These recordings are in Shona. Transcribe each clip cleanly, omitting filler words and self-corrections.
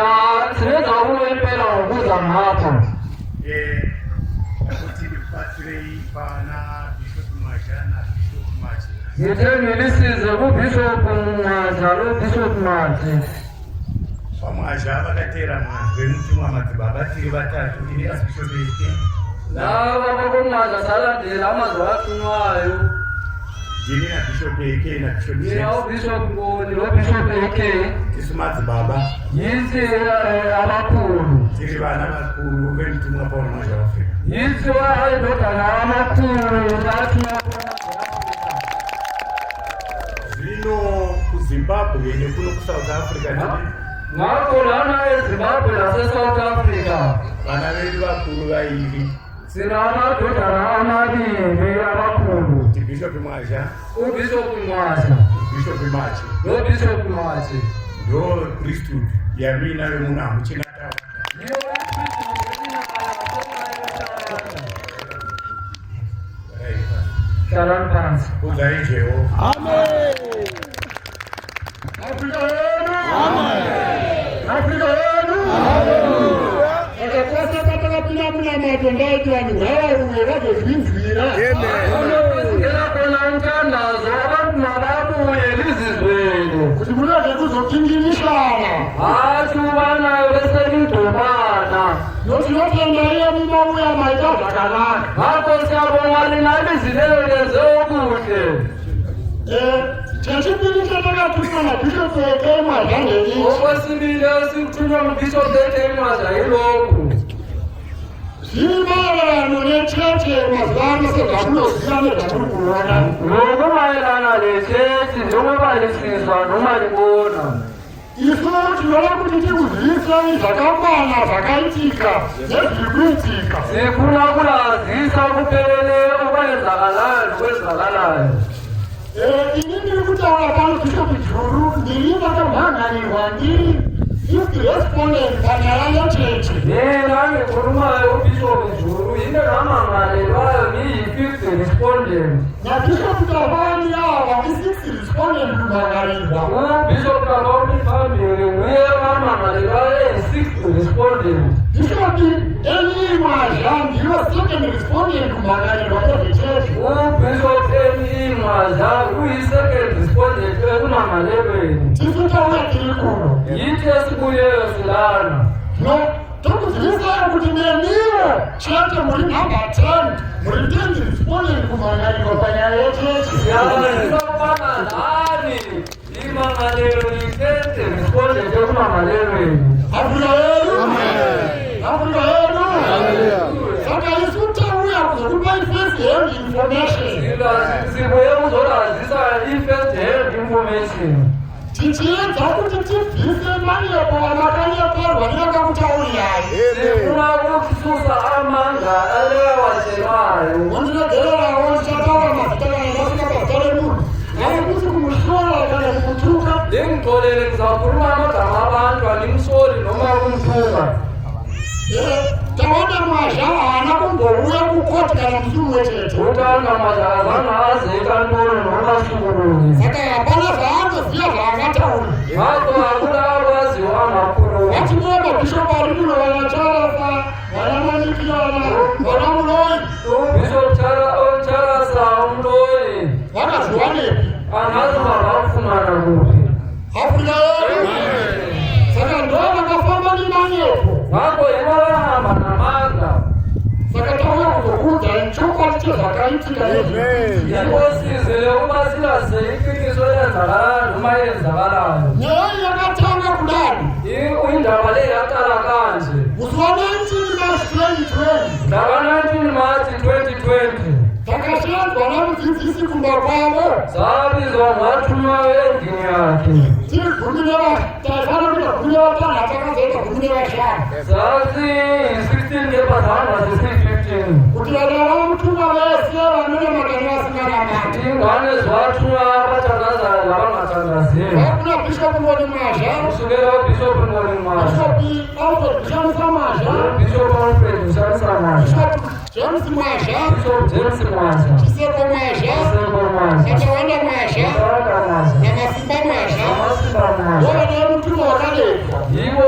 Siya sinenjabulo impela ngokuza ngapha. Kuti ndikubatsirei pana Bishop Mwazha naBishop Mache. Ngithe ngilisize kuBishop Mwazha loBishop Mache. VaMwazha vakateera mazwi emutumwa madzibaba tiri vatatu, ini aBishop eke. Laba bakoMwazha salandela amazwi athunywayo. Ndini naBishop eke naBishop Mina, James. uBishop Ngoni loBishop Eke. Tisu madzibaba. Yithi abakhulu. Tiri vana vakuru vemutumwa Paul Mwazha waAfrica. Yithi indodana amakhulu bathunywa. Zvino kuZimbabwe nekuno kuSouth Africa tine Ngakho lana eZimbabwe nase-South Africa vana vedu vakuru vairi. Sinamadodana amabili abakhulu. Kuti Bishop Mwazha, uBishop Mwazha, Bishop Mache. noBishop Mache. Ndo priesthood yamuinayo muno, hamuchina tawa. Yiyo i-priesthood. Hlalani phansi. Kudzai Jehovha. Afrika yedu! Afrika yedu! Saka kwose patakapinda munamato, ndaiti vanhu ngavauye vazozvinzwira. Singena khona umthandazo, abantu mababuye lizizwele. Kuti murege kuzopingirisana. Hathi ubana beselidobana. Notinotenda iye mumauya, maita zvakanaka. Ngakho siyabonga nina lizileyo, lenze okuhle. Chechipiri chatakatumwa nabhishopu Eke Mwazha ndeichi. Okwesibili esithunywa nguBishop Eke Mwazha yilokhu. Zviri maererano necheche mazuva ano, sezvamunoziva nezvamuri kuona. Ngokumayelana lechechi, njengoba lisizwa noma libona. Isu tinoda kuti tikuzivisei zvakakwana zvakaitika nezviri kuitika. Sifuna kulazisa kupheleleyo okwenzakalayo nokwenzakalayo. Ini ndiri kutaura pano, Bishop Juru, ndiri ndakamhangarirwa, ndiri fifth respondent panyaya yecheche. Mina ngikhulumayo, uBishop Juru, yini ngamangalelwayo, ngiyi-fifth respondent. NaBishop Tavani ava i-sixth respondent kumhangarirwa. UBishop Tavani phambili nguye wamangalelwayo eyi-sixth respondent. Bishop Eli Mwazha ndiyo second respondent kumhangarirwa ezvecheche. UBishop N.E. Mwazha uyi-second respondent ekumangalelweni. Tisu tauya tiri kuno. Yithi esibuyeyo silana. No tokuzivisai kuti nemiwo chete muri number 10, muri 10th respondent kumhangarirwa panyaya yecheche. Siyazisa ukubana lani imangalelo yi-tenth respondent ekumangalelweni. Afrika yedu! Afrika yedu! Saka isu tauya kuzokupai first hand information. Sibuye kuzolazisa i-first hand information. Tichiedza kuti tibvise manyepo amakanyeperwa nevakakutaurirai. Sifuna ukususa amanga alewatshelwayo. Mundiregererawo, ndichataura mazita kana ndasvika pazita remunhu, asi kusi kumushora kana kumutuka. Lingixolele, ngizakhuluma amagama abantu, angimsoli noma ukumthuka. Tawanda Mwazha haana kumbouya kukoti kana musi mumwe chete. UTawanda Mwazha azange aze enkantolo noma suku lunye. Saka hapana zvaanoziva zvaangataura. Ngakho akula akwaziyo angakhuluma. Vachimuva mabhishopu ari muno, vana Charasa, vana Manikirana, vana Muloi. UBishop Charasa, uMloyi. Vakaziwanepi? Angazi bangakufumana kuphi. Afrika yedu! Saka ndo vakafamba nemanyepo. Ngakho yibo abahamba namanga. Saka tauya kuzokuudzai chokwadi chezvakaitika nezvi. Yikho sizele ukuba silaze iqiniso elenzakalayo noma eyenzakalayo. Nyaya iyi yakatanga kudani. Indaba le yaqala kanje. Musi wa19 March 2020, Ngaka-19 March 2020, takashevedzwa namudzidzisi kumba kwavo. Sabizwa ngathunywayo endlini yakhe. Tiri taifanira kuita 15, takazoita 15. Sasi-16 kepha zahamba zisi-15. Kuti vana vamutumwa vese vanonamata nevasinganamati. Ingane ziwathunywa, abathandazayo labangathandaziyo. Vakuna Bishop Ngoni Mwazha, Kusukela uBishop Ngoni Mwazha, Bishop Alfred Kushamisa Mwazha, Bishop Alfred Kushamisa Mwazha, Bishop James Mwazha, Bishop James Mwazha, Chiseko Mwazha, Chiseko Mwazha, naTawanda Mwazha, Tawanda Mwazha, naMasimba Mwazha. Namasimba Mwazha. Vovana vemutumwa vakadekwa. Yibo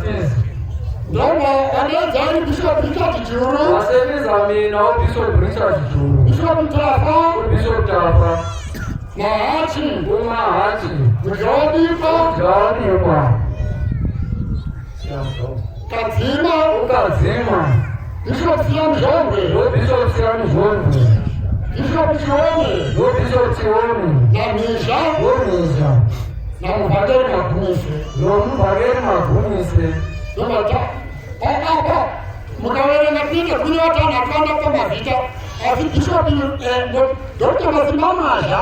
Trustees. Ndobva vadaidza ari Bishop Richard Juru. Wasebiza mina uBishop Richard Juru. Bishop Tafa. UBishop Tafa. Mahachi. UMahachi. Mujawabikwa. Mujawabikwa. Kadzima. UKadzima. Bishop Siyamzhongwe. NoBishop Siyamzhongwe. Bishop Chione. NoBishop Chione. NaMhizha. NoMhizha. NaMuvhangeri Magumise. NoMuvhangeri Magumise. Ndobva apa mukaverenga tinenge kune vatanhatu vanapa mazita asi Bishop Dr. Masimba Mwazha.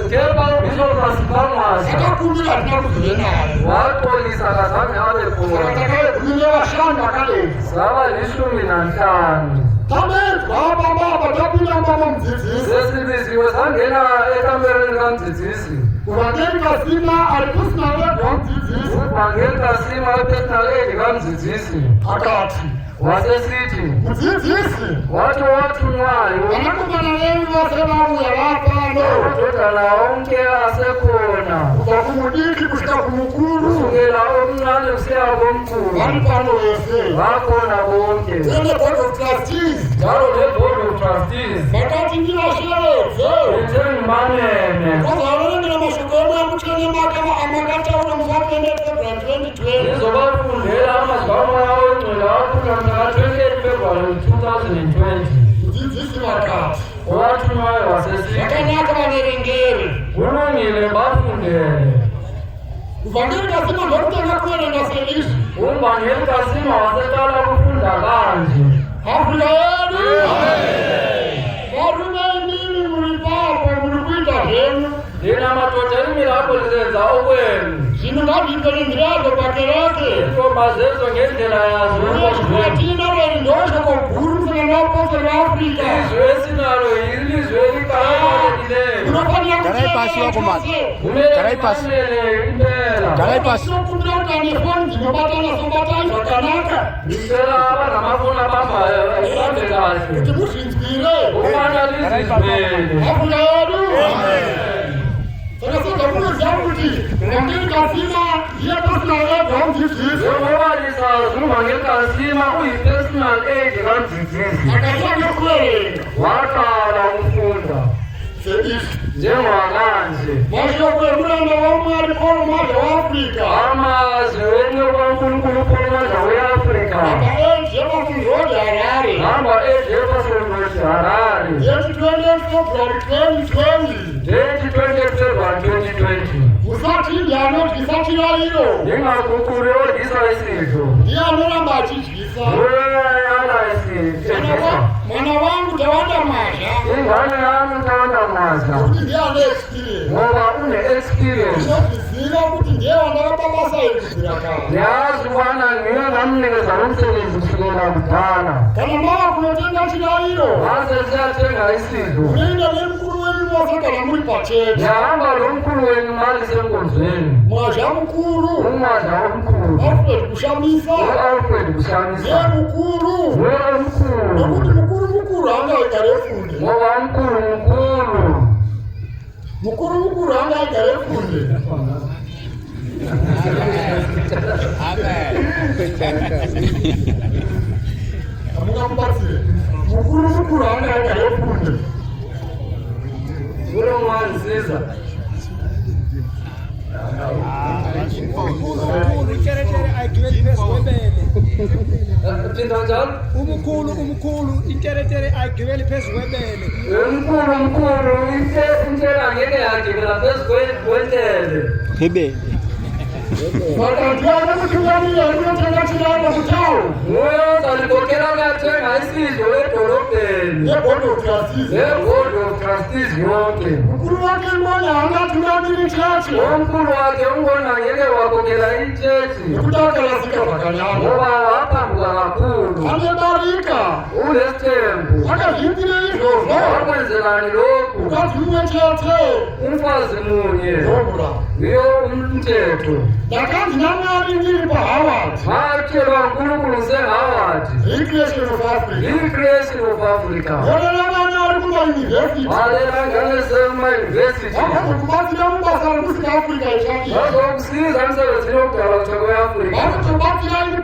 Kepha uBishop Masimba Mwazha. Akakumbira hatina kuzive naye. Waxolisa akazange abe khona. Saka takave gumi nevashanu vakadedza. Saba 15. Tadedzwa baba apa tapinda mumba mamudzidzisi. Sesibiziwe sangena ekamereni kamdzidzisi. Muvhangeri Kasima ari personal aide wamudzidzisi. Muvhangeri Kasima ari personal aide kamdzidzisi. Akati. Wasesithi. Mudzidzisi. Wathi owathunwayo. Vanakomana venyu vose vauya vapano. Amadodana onke asekhona. Kubva kumudiki kusvika kumukuru. Kusukela omncane kusiya komkhulu. Vari pano vese. Vakhona bonke. Tine board of trustees. Njalo ne-board of trustees. Vakati ndivashevedze. Ndithe ngibameme. Vazoverengera mashoko emweya mutsvene amakataura musi wa 28 February 2020. Ngizobafundela amazwi kaMoya oNgcwele awakhulunywa mhla ka-28 February 2020. Mudzidzisi vakati. Owathunwayo wasesithi. Zvakanaka vaverengere. Kulungile bafundele. Muvhangeri Kasima ndokutanga kuverenga seizvi. Umvangeli Kasima waseqala ukufunda kanje. Afrika yedu. Varume imimi muri papo muri kuita zvenyu. Nina madoda imi lapho nizenza okwenu. Zvinhu ngazviitwe nenzira yazvo pakereke. Into mazenziwe ngendlela yazo enkonzweni. Ratinaro iri ndoshoko guru musangano weapostori weAfrica. Izwi esinalo yilizwi eliqakathekileyo. Munofanira Garai pasi kuteerera vakomana. chose. Kumele Garai pasi. nimamele impela. Garai pasi. Tinokumbira kuti ane foni dzinobatana sobatai zvakanaka. Ngicela abanamafoni abambayo babambe kahle. Kuti muzvinzwire. Ukubana lizizwele. Afrika yedu. Saka sezvamunoziva kuti Muvhangeri Kasima ndiye personal aide wamudzidzisi. Njengoba nisazi uMvangeli Kasima uyi-personal aide kamdzidzisi. Akatanga kuverenga. Waqala ukufunda. Seizvi. Njengakanje. Mashoko emuranda waMwari Paul Mwazha weAfrica. Amazwi enceku kaNkulunkulu uPaul Mwazha weAfrica. Number 8 Jefferson Road Harare. Number 8 Jefferson Road Harare. Date 28 February 2020. Date 28 February 2020. Musati ndiye anodyisa chirayiro. Ndingaguquli odyisa isidlo. Ndiye anoramba achidyisa. Uyala isidlo. Mwana wangu Tawanda Mwazha. Ingane yami Tawanda Mwazha. Nokuti ndiye ane experience. Ngoba une experience. Ndinozviziva kuti ndiye wandakapa basa iri kubvira kare. Ndiyazi ukubana nguye engamnikeza lo msebenzi kusukela kudala. Kana mava kunotenga chirayiro. Mase siyathenga isidlo. Munoenda nemukuru wenyu mose kana muri pachechi. Ndihamba nomkhulu wenyu ma nisenkonzweni. Mwazha mukuru. UMwazha omkhulu. Alfred Kushamisa. U-Alfred Kushamisa. Ndiye mukuru. Nguye omkhulu. Nokuti mukuru mukuru haangaigare funde. Ngoba mkhulu mkhulu. Mukuru mukuru haangaigare funde. Hamungamubatsire. Mukuru mukuru haangaigare funde. Kulongwanisiza. Umkhulu iteretere ayigibeli phezu kwebele. Phinda njalo. Umkhulu umkhulu iteretere ayigibeli phezu kwebele. Umkhulu mkhulu intela ngeke yagibela phezu kwentele. Hebele. Saka ndiani mutungamiriri ari kunotenga chirayiro kutauni? Nguye ozalikhokhela kuyathenga isidlo edolobheni. NeBoard of Trustees. NeBoard of Trustees yonke. Mukuru wake Ngoni haangatungamiri chechi. Omkhulu wakhe uNgoni angeke wakhokhela itshetshi. Nekuti akarasika zvakanyanya. Ngoba waphambuka kakhulu. Ane barika. Unesithembu. Akazviitirei izvozvo? Wakwenzelani lokhu? Mukadzi mumwe chete. Umfazi munye. Ndomurau. Ndiyo umthetho. Ndakanzi naMwari ndiri paHoward. Ngatshelwa uNkulunkulu ngiseHoward. Recreation of Africa. Recreation of Africa. Gore ravana vari kuma kumayunivhesiti. Mali bangenise kumayunivhesiti. Vanozokubatsira mubasa rekusika Africa itsva. Bazokusiza emsebenzini wokudala kutsha kweAfrika. Vanotobatsira.